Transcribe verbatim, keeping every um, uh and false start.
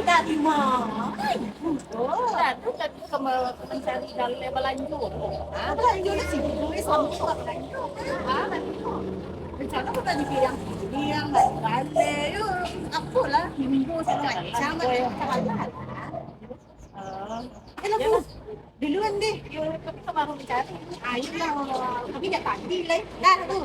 Dari mana? Dari tadi sama mencari dalam balanjo. Ah, balanjo di sini, duit sama balanjo. Ah, balanjo. Rencana ko tadi bilang, bilang, balik-balik. Yo, apolah, minggu segala macam, macam halal. Ah. Eh, lah, duluan deh. Yo, tapi sama aku mencari. Ayolah, tapi dah tadi lah. Dah tu.